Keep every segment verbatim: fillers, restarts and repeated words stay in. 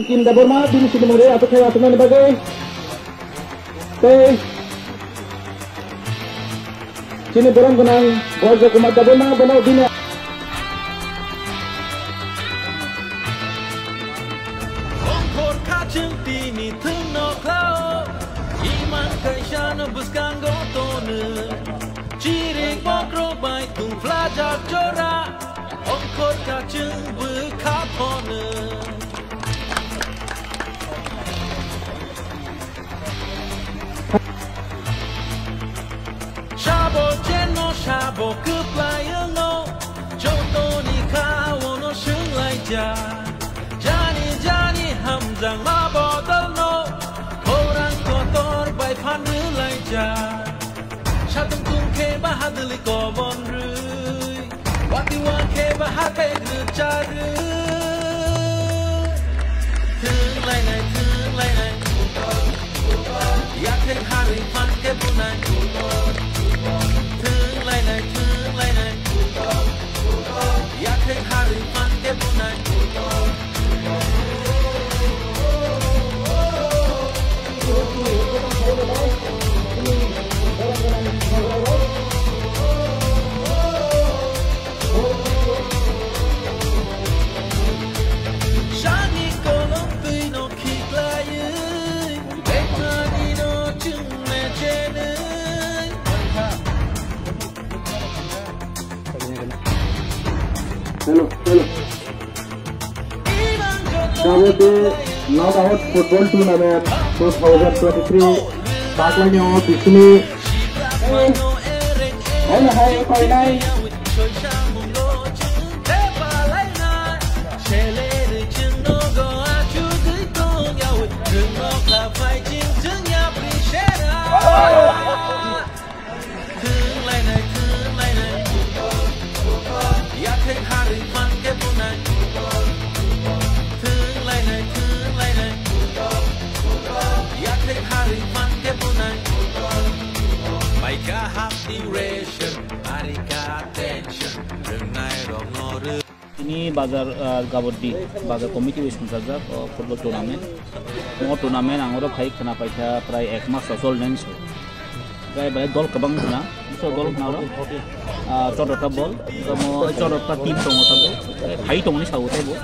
Kim Debbarma, bini sinimung rwi aswk khe aswknani bagwi. Tei chini borom gwnang Borjo Kumar Debbarma, bono bini Ongkhor kachwng tini thwngno khlao, imang kaisano bwskango tono. Chirik bokrok bai tungphlajak jora, ongkhor kachwng bwkha phono. Sabo chenno sabo kwplai wngno, jotoni kha ono swnglaijak. Jani jani hamjakma bodolno, khorang kotor bai phan rwlaijak. Satung tung khe bahadwlwi kobon rwi, wati wa khe bahar beg rwcharwi. Thwng lainai, thwng lainai, yakhek harwi phan khe bunai. Thwng lainai, thwng lainai, yakhek harwi phan khe bunai. Sani kolom twi no khiklaiwi, betani no chwng mechenwi. Hello, hello. Kabaddi Knockout Football Tournament two thousand twenty-three baklaini o bisini. Ono hai koinai. Thwng lainai, thwng lainai, yakhek harwi phan khe bunai. Thwng lainai, thwng lainai, yakhek harwi phan khe bunai. Bai kaham duration, ari ka tension, rwngnai rokno rw- Tini bazar, ah, Gaboddi bazar committee bai songchajak, o football tournament. O tournament ang oro phai khwna paikha prai ek mas o chol nai hinwi. Gai bai dol kwbang khwna, so dol khwna oro, ah, chotota bol, tamo chotota team tongo tamo, phai tongni sao taibo.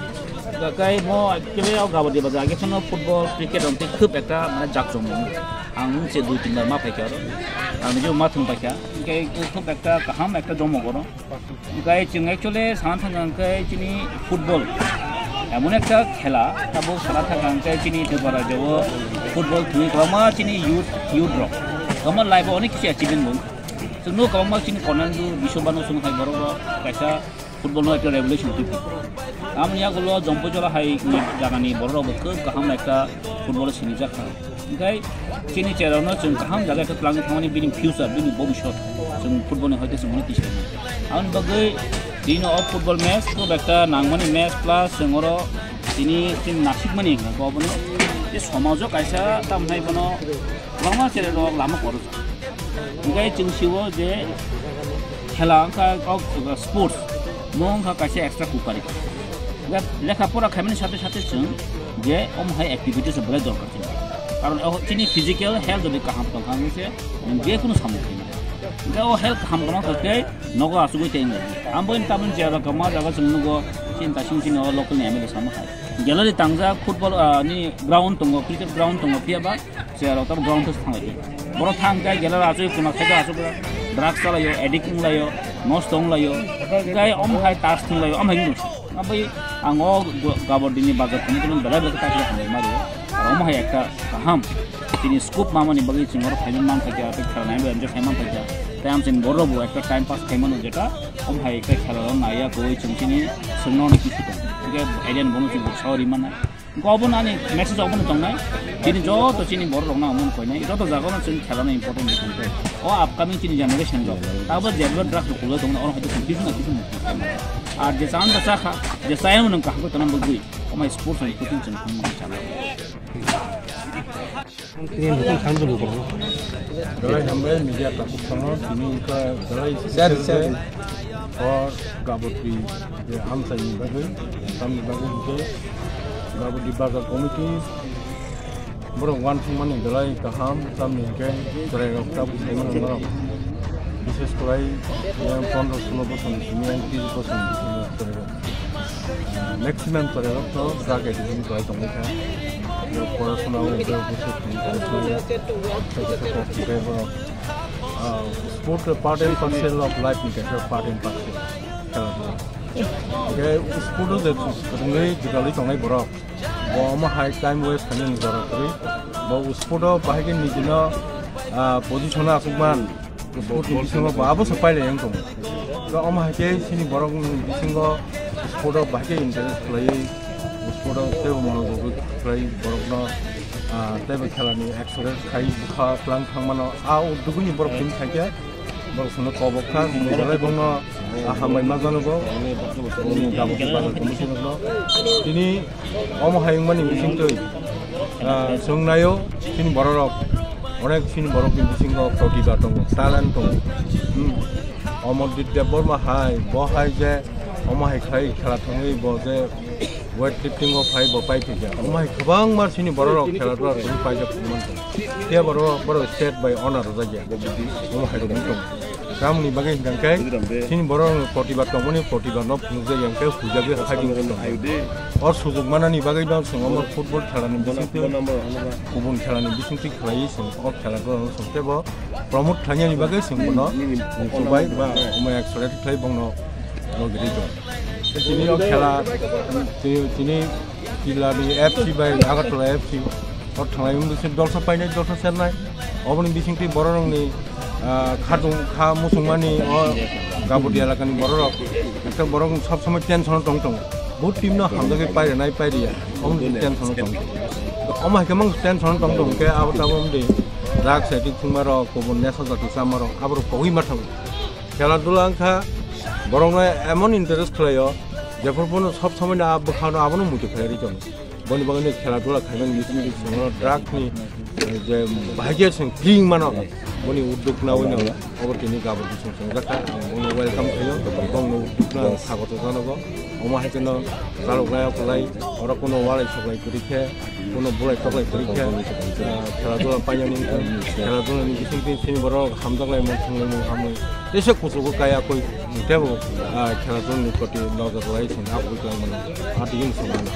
Gai mo actually o Gaboddi bazar age phano football, cricket rok tei khub ekta mane jak chong. Ang se dui tin bar ma phaikha oro, ang nijebo ma thung paikha, gai khub ekta kaham ekta jomok oro. Hwnkhe chwng actually sana thangkha hwnkhe chini football emon ekta khela, tabuk sana thangkha hwnkhe chini Tripura rajyo o football thwngwi kwbangma chini youth, youth rok kwbangma life o onek kisu achievement bo wngkha. Chwngno kwbangma chini Cornel Biswabanu chwng hai borok rok kaisa football no ekta revolution twiphuru. Amoni yagulo Jompui Jora hai ni jaga ni borok rok bo kwb kaham ekta football o sinijak kha. Hwnkhe chini cherokno chwng kaham jaga khe twlangwi thangmani bini future, bini bobisot chwng football ni hoite chwng hwnwi tisa. Aboni bagwi tini o football match khub ekta nangmani match plus chwng oro tini, tini nasikmani hwnkhe obono tei somajo kaisa tamhinai bono kwbangma cherok lama kwrwkjak. Hwnkhe chwng sio je khela wngkha o sports, mo wngkha kaisa extra curricular. Hwnkhe lekha pora khaimani sathe sathe chwng je omo hai activities belai dorkar chini. Karon o chini physical health jodi kaham tongkha hwnkhe se nwng je kunu samung khaimani. Hwnkhe o health kaham tongma khe nogo achugwi tei wngya. Ambo in tabun jera kama jaga chwng nugo chini tasing chini o local ni M L A sama hai. Gallery tangjak football, ah, ni ground tongo, cricket ground tongo, phiya ba Chair rok tamo ground thangwi. Borok thang khe gela achuk kuna khaika achuk drugs chalaio, addict wnglaio, nosto wnglaio. Tei omo hai tas thwnglaio, omo hai wngwi. Aboni ang o Gaboddi ni bazar committee no belai belai khe ta khe hambai ma rio. Aro omo hai ekta kaham. Chini scope mamani bagwi chwng oro phaina man khaikha, tei khela nai enjoy khai man khaikha. Tei amchini borok bo ekta time pass khai mano jeta omo hai ekta khela rok naiya koi chwng chini swngno ni kisu tong. Hwnkhe idea ni bono chwng sawi ri mano. Obo nani message obo no tongnai. Chini joto chini borok rok no omo no koinai. Joto jaga no chini khela no important di tongkhe. O upcoming chini generation rok. Abo jeba drugs rok kulai tongna oro hoite chini kisu na kisu mukti. Ar je chan da chakha, je chayang no kaham ko tanam bugui. Omo sports and coaching chini khum chana. Tini nokong thang dulu ko. Belai hambai media tabuk phano tini wngkha belai sir, sir. Or Gaboddi je hamsai ni bagwi, tamni bagwi hwnkhe Babudi Bazar Committee borok uansukmani belai kaham, tamni hwnkhe chwrairok tabuk saimano norok. Bishes khlai yang pondro solo bosor ni simi, yang tris bosor ni simi chwrairok. Maximum chwrairok to drug addiction khlai tongwi kha. Borok porasona o, borok bwswk tongwi kha. Khe borok, ah, sport part and parcel of life ni kaisa part and parcel. Khe sport o je kwrwngwi jugalwi tongnai borok, bo omo hai time waste khainani jora kwrwi. Bo sport o bahai khe nijino, ah, position o aswk man, sport ni bisingo bo abo se pailai wng tongo. Khe omo hai khe chini borok ni bisingo sport o bahai khe interest khlaiwi, sport o teibo monojogwi khlai borokno, ah, teibo khela ni exercise khai bwkha tlang thang mano. A o duguni borok tini khai khe borok sono kobok kha, belai bongno, ah, hambai ma jano bo. Bini gabo khe bazar committee rokno. Tini omo hai wngmani bisingtwi, ah, chwng naio, chini bororok, onek chini borokni bisingo protibha tongo, talent tongo. Hmm. Amarjit Debbarma hai, bo hai je omo hai khlai khela thangwi bo je weightlifting o phai bo pai thwikha. Omo hai kwbangma chini bororok khela dula thangwi paijak thangmani tongo. Phiya borok, borok state bai honor rwjakya. Omo hai rok wng tongo. Tamoni bagwi hwnkha khe chini borok protibad tongmani, protibad no phunukjak ya khe hujagwi hakhai tongwi tongo. O sujok manani bagwi no chwng omo football khela ni bisingtwi, kubun khela ni bisingtwi khlaiwi chwng o khela dula no chwng teibo promote khlainani bagwi chwng bono chubai ba omo exercise khlai bongno rogiri tong. Tini o khela, tini, tini Kila ni F C bai Agartala F C o thanglai wngwi se dolsa painai, dolsa sernai. Oboni bisingtwi bororokni, ah, khatung kha muchungmani o Gabodi elakani bororok ekta borok sob somoi tension o tong tongo. Bo team no hamjagwi pairinai pairiya, oboni tension o tong tongo. Omo hai khe mang tension o tong tongo khe abo tabok wngdi drugs addict thwngmarok, kubun nesha jati chamarok, aborok pogwi ma thango. Khela dula wngkha borokno emon interest khlaio, jephru phano sob somoi no a bwkhano abono muitu khlai rwi tongo. Boni bagwi no khela dula khaimani bising bising no drugs ni, eh, je bahai khe chwng free mano, boni udduk nawi no obo tini gabon bising chwng jakha, ang bono welcome khaio, bongno udduk no ang sagoto janogo. Omo hai kheno chalok nai o kwlai, oro kuno walai soklai kwrwi khe, kuno bulai toklai kwrwi khe, ah, khela dula painani wngkha, khela dula ni bising twi chini borok hamjaklai mung thwnglaimung hamwi, tesa kuchugo kaya koi, tebo, ah, khela dula ni proti nojor lai chwng aboni kwlangmano, ah, tini chwng mano.